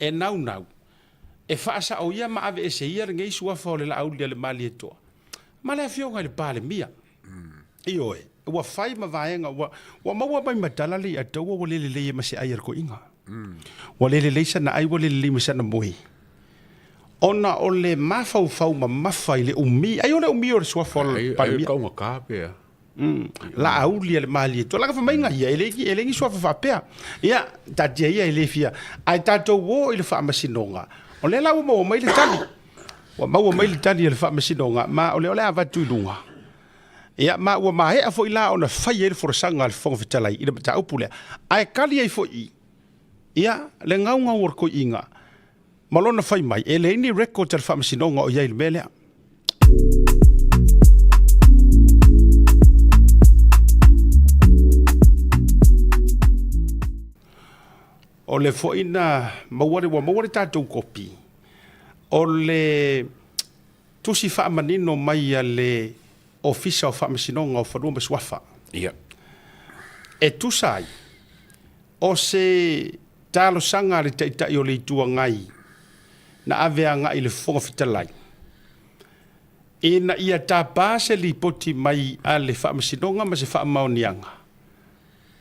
E naunau e faasao ia ma aveese ia lenei suafa o le Laaulialemalietoa ma le Afioga i le Palemia. Ioe, ua fai ma vaega ua, ua maua mai ma tala le i'a taua ua le lelei ai ma se ai a le toeaina. Ua le lelei sana ai, ua le lelei ma sana moe. Ona o le mafaufau mamafa i le umi, ai o le umi o le suafa o le Palemia. Ai taugata pe a. Laauli a le Malietoa. Laga fai mai ia, e le, e le ni suafa faapea. Ia, taatia ia e le fia. Ae tatou o i le faamasinoga, o lea la ua maua mai le tali. Ua maua mai le tali a le faamasinoga, ma o lea o le a avatu i luga. Ia, ma ua maea foi la ona fai ai le folasaga a le Fofoga Fetalai i le mataupu lea. Ae tali ai foi, ia, le gaugau o le toeaina ma lona fai mai, e leai ni records a le faamasinoga o i ai i le mea lea. O le foi na maua le, ua maua le tatou kopi o le tusi faamanino mai a le Ofisa o Faamasinoga o Fanua ma Suafa. Ia. E tusa ai o se talosaga a le Taitai o le Itu Agai na ave agai i le Fofoga Fetalai ina ia tapa se lipoti mai a le Faamasinoga ma se faamaoniaga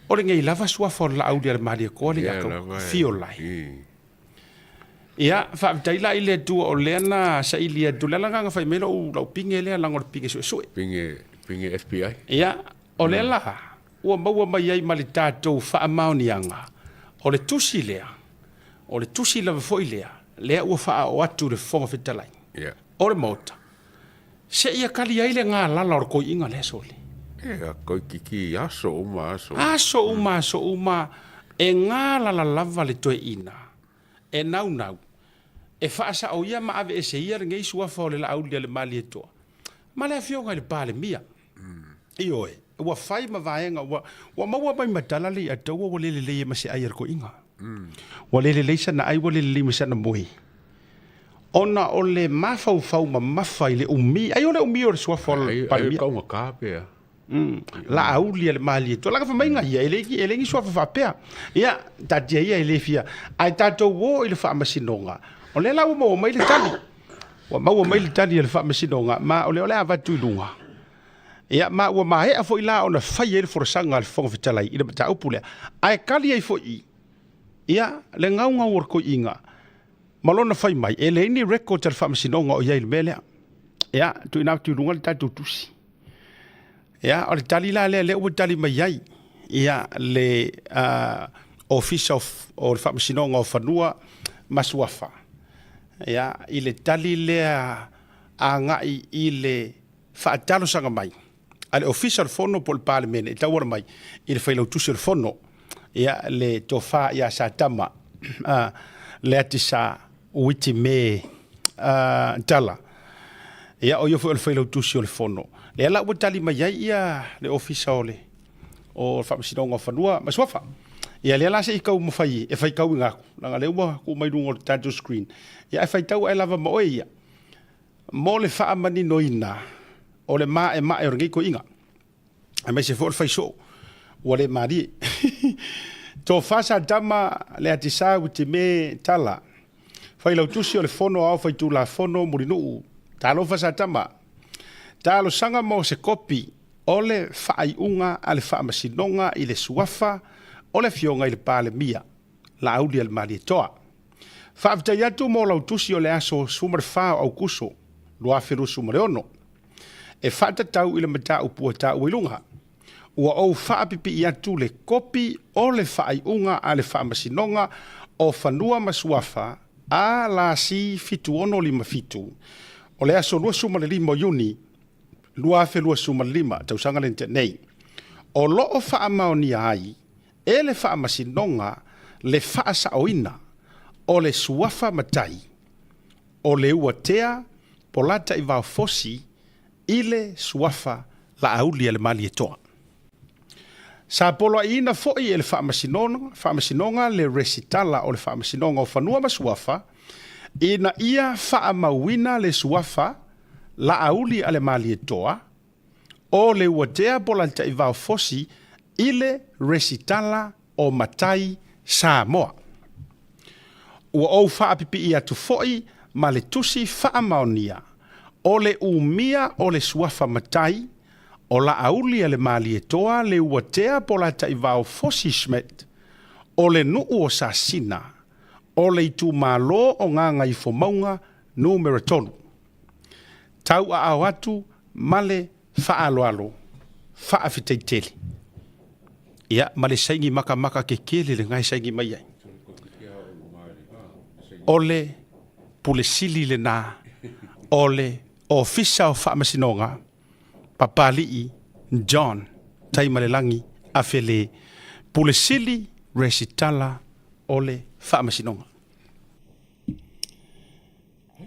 o lenei lava suafa o le Laaulialemalietoa le ia tau fio lai. Ia, faafetai la i le Atua o lea na saili atu, le ala lena na fai mai lou, lau pine lea, leaga o le pine suesue. Pine, pine FBI. Ia, o lea la ua maua mai ai ma le tatou faamaoniaga, o le tusi lea, o le tusi lava foi lea, lea ua faaoo atu i le Fofoga Fetalai yeah. o le Maota, seia kali ai le galala o le toiina lea sole. Ia, toeitiiti aso uma, aso uma. Aso uma, aso uma, e galala lava le toeaina, e naunau, e faasao ia ma aveese ia lenei suafa o le Laaulialemalietoa ma le Afioga i le Palemia. Ioe, ua fai ma vaega, ua, ua maua mai ma tala le i'a taua ua le lelei ai ma se ai a le toeaina. Ua le lelei sana ai, ua le lelei ma sana moe. Ona o le mafaufau mamafa i le umi, ai o le umi o le suafa o le Palemia. Ai taugata pe a. Laauli a le Malietoa. Laga fai mai ia, e le, e le ni suafa faapea. Ia, taatia ia e le fia. Ae tatou o i le faamasinoga, o lea la ua maua mai le tali. Ua maua mai le tali a le faamasinoga, ma o lea o le a avatu i luga. Ia, ma ua maea foi la ona fai ai le folasaga a le Fofoga Fetalai i le mataupu lea. Ae tali ai foi, ia, le gaugau o le toeaina ma lona fai mai, e leai ni records a le faamasinoga o i ai i le mea lea. Ia, tuuina atu i luga le tatou tusi. Ia, o le tali la lea, lea ua tali mai ai, ia, le Ofisa o le Faamasinoga o Fanua ma Suafa, ia, i le tali lea agai i le faatalosaga mai a le Ofisa o le Fono po o le Palemene e tauala mai i le Failautusi o le Fono, ia, le Tofa ia Satama Leatisa Uiti Me Tala. Ia, o ia foi o le Failautusi o le Fono. Lea la ua tali mai ai ia le Ofisa o le o Faamasinoga o Fanua ma Suafa. Ia lea la se i taumafai e faitauina atu, leaga lea ua tuu mai luga o le tatou screen. Ia ae faitau ae lava ma oe ia mo le faamaninoina o le maemae o lenei toeaina, aemaise foi o le faisoo ua le malie. Tofa Satama Leatisa Uitime Tala, Failautusi o le Fono Aoao Faitulafono Mulinuu. Talofa Satama. Talosaga mo se kopi o le faaiuga a le Faamasinoga i le suafa o le Afioga i le Palemia, Laaulialemalietoa. Faafetai atu mo lau tusi o le aso 14 o Aukuso 2026 e faatatau i le mataupu ua taua i luga. Ua ou faapipii atu le kopi o le faaiuga a le Faamasinoga o Fanua ma Suafa ALC 7657 o le aso 25 o Iuni 2025, tausaga lea na tea nei. O lo o faamaonia ai e le Faamasinoga le faasaoina o le suafa matai o Leuatea Polataivao-Fosi i le suafa Laauli a le Malietoa. Sa poloaiina foi e le Faamasinoga le Resitala o le Faamasinoga o Fanua ma Suafa ina ia faamauina le suafa Laauli a le Malietoa o Leuatea Polataivao Fosi i le Resitala o Matai Samoa. Ua ou faapipii atu foi ma le tusi faamaonia o le umia o le suafa matai o Laaulialemalietoa Leuatea Polataivao Fosi Schmidt o le nuu o Sasina o le itumalo o Gagaifomauga Numera 3. Tauaao atu ma le faaaloalo. Faafetai tele. Ia, ma le saini makamaka kekele lena e saini mai ai. O le Pule Sili lena o le Ofisa o Faamasinoga, Papalii John Taimalelagi Afele, Pule Sili Resitala o le Faamasinoga.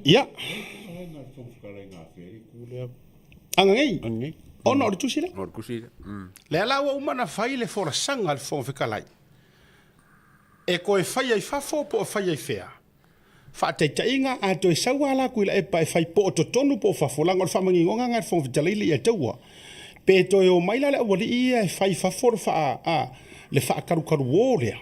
Ia. Aganei. Ona o le tusi lea. O le tusi lea. Mm. Lea la ua uma ona fai le folasaga a le Fofoga Fetalai. E toe faia i fafo po o faia i fea? Faataitaiga, a toe sau lava la Tuilaepa e fai po o totonu po o fafo, leaga o le faamaninoga lena e le Fofoga Fetalai le i taua. Pe toe omai la le aualii ia e fai i fafo le faa, a, le faakalukaluō lea,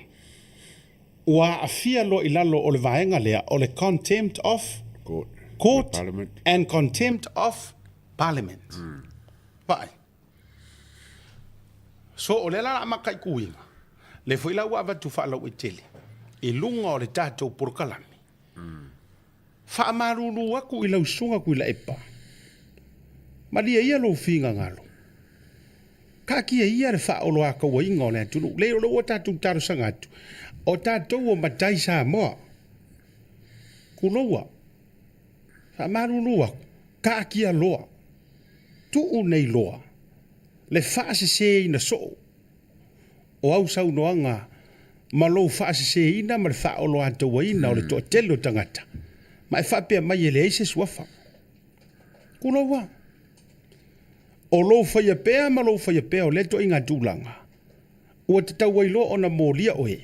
ua aafia loa i lalo o le vaega lea o le Contempt of Court, Court Parliament. and Contempt of Parliament. Vaai. So o lea la o le a mataituina, lea foi la ua avatu faalauaitele i luga o le tatou polokalame. Faamalulu atu i lau susuga Tuilaepa, malie ia lou finagalo, taatia ia le faaoloatauaina o le atunuu. Leai o lea ua tatou talosaga atu, o tatou o matai Samoa, tuloua, faamalulu atu, taatia loa, tuu nei loa le faaseseina soo o au saunoaga ma lou faaseseina ma le faaoloatauaina o le toatele o tagata, ma e faapea mai e leai se suafa. Tulou a. O lou faia pea ma lou faia pea o lea ituaiga tulaga, ua tatau ai loa ona molia oe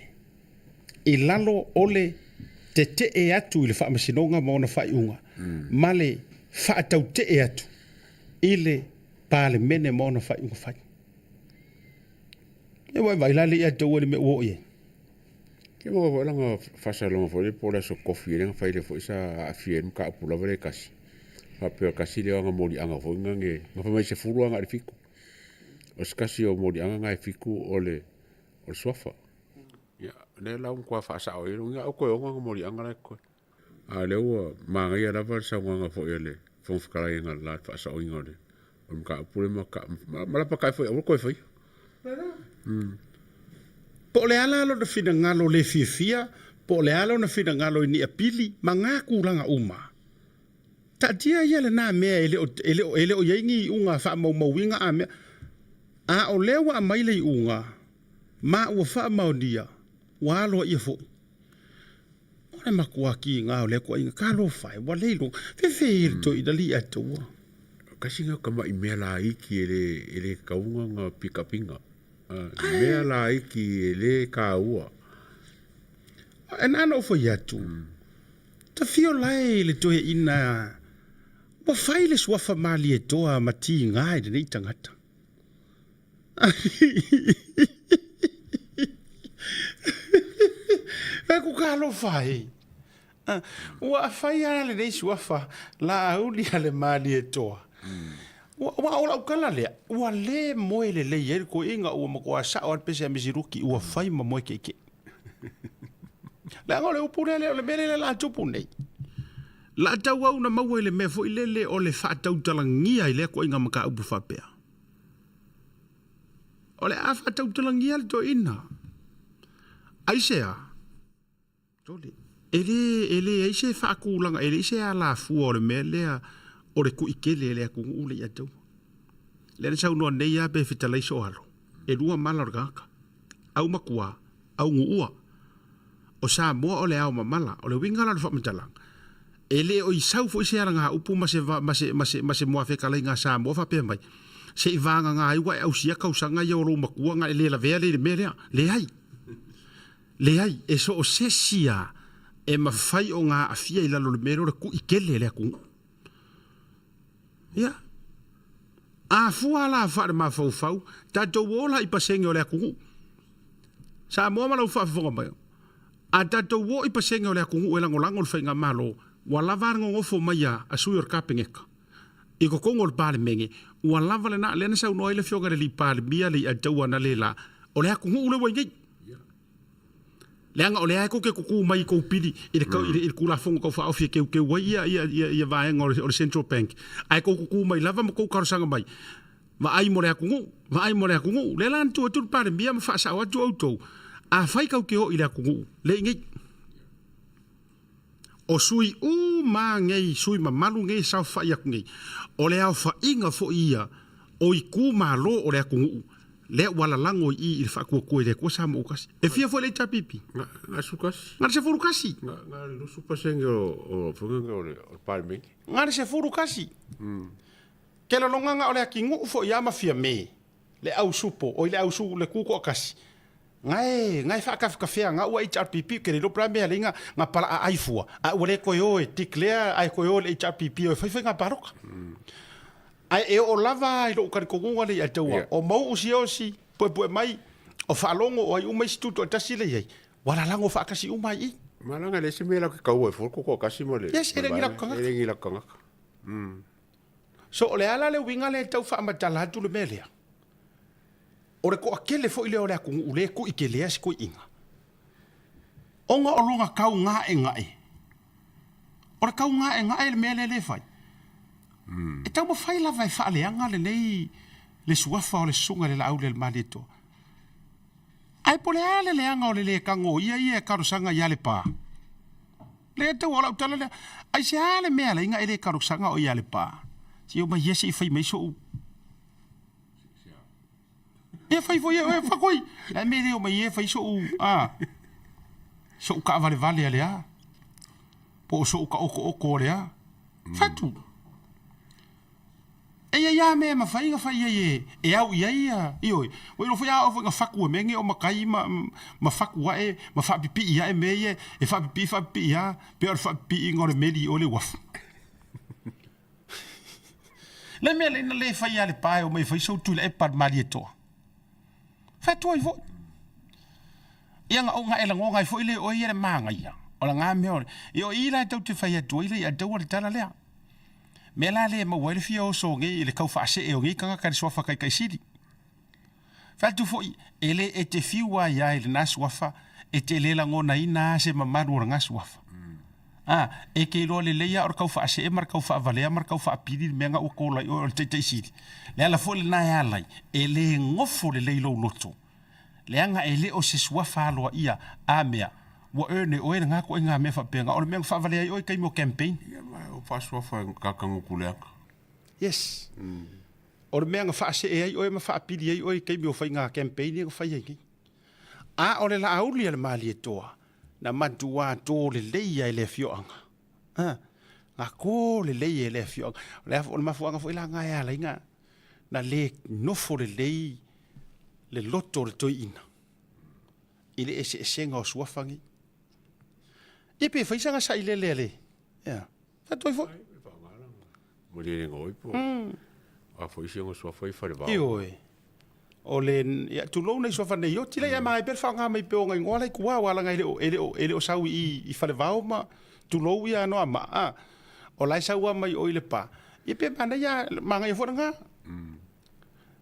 i lalo o le tetee atu i le faamasinoga ma ona faaiuga, ma le faatautee atu i le Palemene ma ona faaiuga fai. Ia ua e vaai la le ia te ua i le mea ua oo i ai. Ke maua foi lana faasalalauga foi lea po o le aso tofi lea na fai lea foi sa aafia ai le mataupu lava lea e tasi. Faapea o le tasi lea o ana moliaga foi na ne na fai mai e 10 agai i le 7. O se tasi o moliaga na e 7 o le suafa. Ia, lea la ua matua faasao i ai, lona uiga aua toe ono ana moliaga la e totoe. A o lea ua manaia lava le saunoaga foi a le Fofoga Fetalai analeila i le faasaoina o le mataupu lea ma lapatai foi aua le toe faia. Po o le a la lona finagalo le fiafia, po o le a lona finagalo i ni apili ma na tulaga uma, taatia ia lena mea e le o, e le o, e le o i ai ni iuga faamaumauina a mea. A o lea ua aumai le iuga ma ua faamaonia, ua aloaia foi. O le matua kiga o lea toaiga, talofa e, ua le iloa, fefe le toeaina alii ia te ua. Kasi lena o tamai mea laiti e le, e le tatau ona pitapina. Mea laiti e le taua. E na ona ou fai atu, ta fio lae i le toeaina ua fai le suafa Malietoa ma tiga i lenei tagata. Fai atu, Talofa e! Ua fai lava lenei suafa Laaulialemalietoa. Ua o lau tala lea, ua le moe lelei ai le toeaina, ua matua sao lava le pese a Misiluki, ua fai ma moe keikei. Leaga o le upu lea, o le mea lea o le a tupu nei. La tauau na maua i le mea foi lele o le faatautalagia i lea toaiga mataupu faapea. O le a faatautalagia le toeaina. Aisea? Sole, e le, e leai se faatulaga, e leai se alafua o le mea lea o le kuitele e le atunuu le ia te ua. Lea na saunoa nei lava pe fetalai Soalo, e lua mala o le tagata, aumatua, aunuua. O Samoa o le ao mamala. O le uiga la o le faamatalaga, e le o i sau foi se alagaupu ma se, ma se, ma se, ma se muafetalaiga a Samoa faapea mai, se i vagana ai ua e ausia tausaga ia o lou matua ona e le lavea lea i le mea lea. Leai. Leai, e so o se isi lava e mafai ona aafia i lalo o le mea lea o le tui tele e le atunuu. Ia, a fua la faale-mafaufau, tatou o la i pasene o le atunuu. Samoa ma lau faafofoga mai. A tatou o i pasene o le atunuu e lagolago le faigamalo, ua lava a le nonofo mai a sui o le Kapeneta i totonu o le Palemene, ua lava lena. Lea na saunoa ai le Afioga i le Alii Palemia le I'ataua analeila, o le atunuu lea ua i nei. Leaga o lea e tou te tutu mai i tou pili i le, i le Tulafono Tau Faaofi e teuteu ai ia vaega o le Central Bank, ae tou tutu mai lava ma tou talosaga mai, vaai mo le atunuu, vaai mo le atunuu. Lea la na tu atu le Palemia ma faasao atu outou, afai tou te o i le atunuu, lea i nei. O sui uma nei, sui mamalu nei e saofai atu nei, o le aofaiga foi ia o itumalo o le atunuu lea ua lalago i i i le faatuatua i le Atua Samoa ua tasi. E fia foi le HRPP? Na, na sukasi. Na le 11. Na, na le 20% o, o, o le Palemene. Na le 11. Ke lologaga o le atinuu foi ia ma Fiame, le au supo, oi le au su, le ku toatasi, nga e, nga e faakafekafea nga ua HRPP, ke le iloa po o le a mea e alai nga, nga palaa ai fua, a ua le toe o e declare ae toe o i le HRPP o e fai faiga palota. Ae e oo lava i lou talitonuga lea ia te au, o Mau'u Siaosi, puepue mai, o Faalogo, o ai uma isi tutoatasi lea e i ai, ua lalago faatasi uma ai i i. Ma leaga e leai se mea latou te kaua ai fua le tutoatasi ma le. Yes, e le ni latou tagata. E le ni latou tagata. So o le a la le uiga lea e tau faamatala atu le mea lea? O le toatele foi lea o le atunuu lea e tuitelea se toeaina, ona o lona taugaegae. O le taugaegae le mea lea e fai. E taumafai lava e faaleaga lenei le suafa o le Susuga i le Laaulialemalietoa. Ae po o le a le leaga o le le tagoia ia e talosaga ia Lepa? Lea tau o lau tala lea. Aisea le mea alai na e le talosaga o ia Lepa? Se i omai ia se i fai mai so'u. Ia fai foi e fakoi. Le mea le omai ia fai so'u a so'u kaavalevale a le a. Po o so'u taoto'oto a le a. Fatu. E i ai lava mea e mafai ona fai ai e, e au i ai ia, ioe. Ua iloa foi a oo foi ina fatu e mea nei o matai ma, ma fatu ae, ma faapipii ae mea ia, e faapipii faapipii lava, pei o le faapipiiga o le meli i o i le uafu. Le mea lea na le fai a le pa e omai e fai sou Tuilaepa i le Malietoa. Fatu ai foi. Ia na, na e lagona ai foi le oe ia le manaia. O la mea o le, ia o i la e tau te fai atu ai le ia tau le tala lea. Mea la lea e maua ai le fia oso o nei i le tau faasee o nei tagata i le suafa taitaisili. Fai atu foi, e le e te fiu ai lava i lena suafa, e te le lagonaina lava se mamalu o lena suafa. A, e te iloa lelei lava o le tau faasee ma le tau faavalea ma le tau faapili le mea na ua kola i oe o le taitaisili. Le ala foi lena e ala ai, e le nofo lelei lou loto Leaga e le o se suafa aloaia a mea ua earn e oe lena ituaiga mea faapena. O le mea na faavalea ai oe i taimi o campaign. Ia ma o faasuafa e kakagutu leaga. Yes. O le mea na faasee ai oe ma faapili ai oe i taimi o faiga campaign ia na fai ai nei. A o le Laauli a le Malietoa, na matua tō lelei ai le afioaga. Ha, na tō lelei e le afioaga. O le, o le mafuaaga foi la na e ala ai na, na le nofo lelei le loto o le toeaina i le eseesega o suafa nei. Ia pe fai saga sailele a le, ia, faatoi foi. Malielega oi po. A foi se ngo suafa i fale vao. Ioe. O le, ia, tulou nei suafa nei oti lea, ia magai pea le faaaoga mai pea o ngaigoa la i tua, aua leaga e le o, e le o, e le o sau i, i Falevao ma tulou ia Anoamaa, a. O la e sau lava mai o i Lepa. Ia pe manaia, manaia foi lena.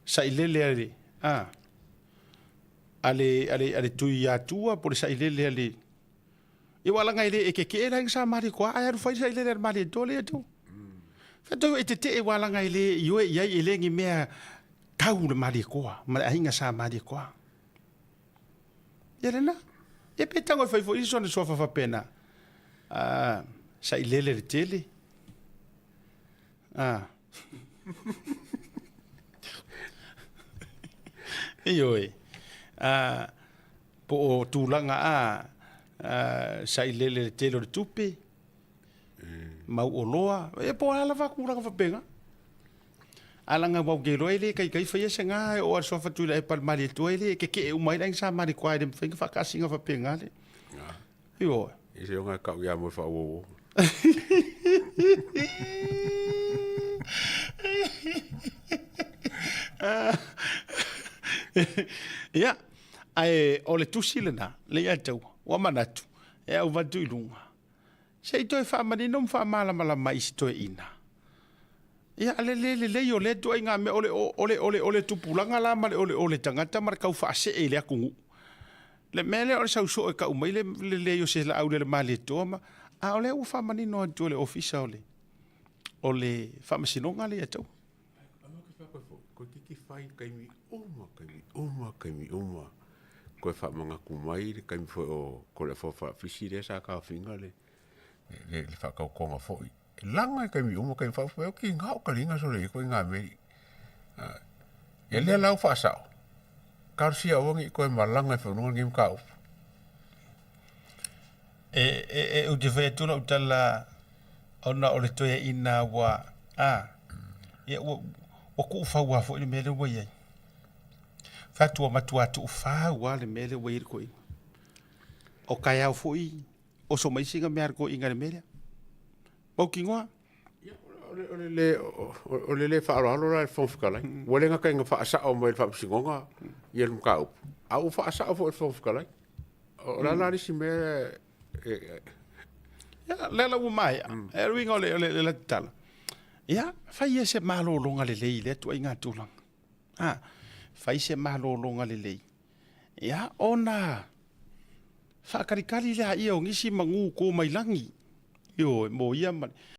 Sailele a le, a, a le, a le, a le Tuiatua po o le sailele a le, ia aua leaga e le e keke'e la sa Malietoa ae alu fai le sailele a le Malietoa lea tou. Faatau e tete'e aua leaga e le ioe i ai e le ni mea tau le Malietoa ma le aiga sa Malietoa. Ia lena. Ia pe tago e fai foi sona suafa faapena. A sailele le tele. A. Ioe. A po o tulaga a, a sailele le tele o le tupe, mau oloa, e po o a lava tulaga faapena. A laga ua ke iloa e le kaikai faia se ga e oo a le suafa Tuilaepa i le Malietoa e le keke'e uma ai le aiga sa Malietoa e le mafai ona faakaasiga faapena le. Ioe. I se onga kau ia mo whaauau. Ia, ae o le tusi lena, le ia tau, ua manatu. E auvatu i luga, se i toe faamanino ma faamalamalama i si toeaina. Ia, le le lelei o lea ituaiga mea, o le, o le, o le, o le tupulaga la ma le oleole tagata ma le tau faasee i le atunuu. Le mea lea o le sau soo e tau mai le lelei o se laau i le Malietoa ma, a o lea ua faamanino atu e le Ofisa o le, o le Faamasinoga lea ia te au. Toeitiiti fai taimi uma, taimi uma, taimi uma. Toe faamanatu mai le taimi foi o Toleafoa Faafisi lea sa taofiina le faatautoga foi. E laga i taimi uma taimi uma. Faapea mai, tiga o taliina sole ia ituaiga mea nei. Ia lea la ua faasao, talosia ia aua ne i toe malaga i fanua lenei mataupu. Ou te fai atu lau tala ona o le toeaina ua a ia ua tuufau lava foi le mea lea ua i ai. Fai atu ua matua tuufau lava le mea lea ua i ai le toeaina. O taeao foi oso mai sina mea a le toeaina i le mea lea. Mautinoa. O le le faaaloalo la i le Fofoga Fetalai, ua le gata ina faasao mai e le Faamasinoga le mataupu, a ua faasao foi e le Fofoga Fetalai. O le a la le isi mea e... Ia, lea la ua maea. E uiga o le la tatala. Ia, fai ia se malologa lelei i lea ituaiga tulaga. A, fai se malologa lelei. Ia, ona faatalitali lea o nisi manu to mai lagi. Ioe, mo ia ma le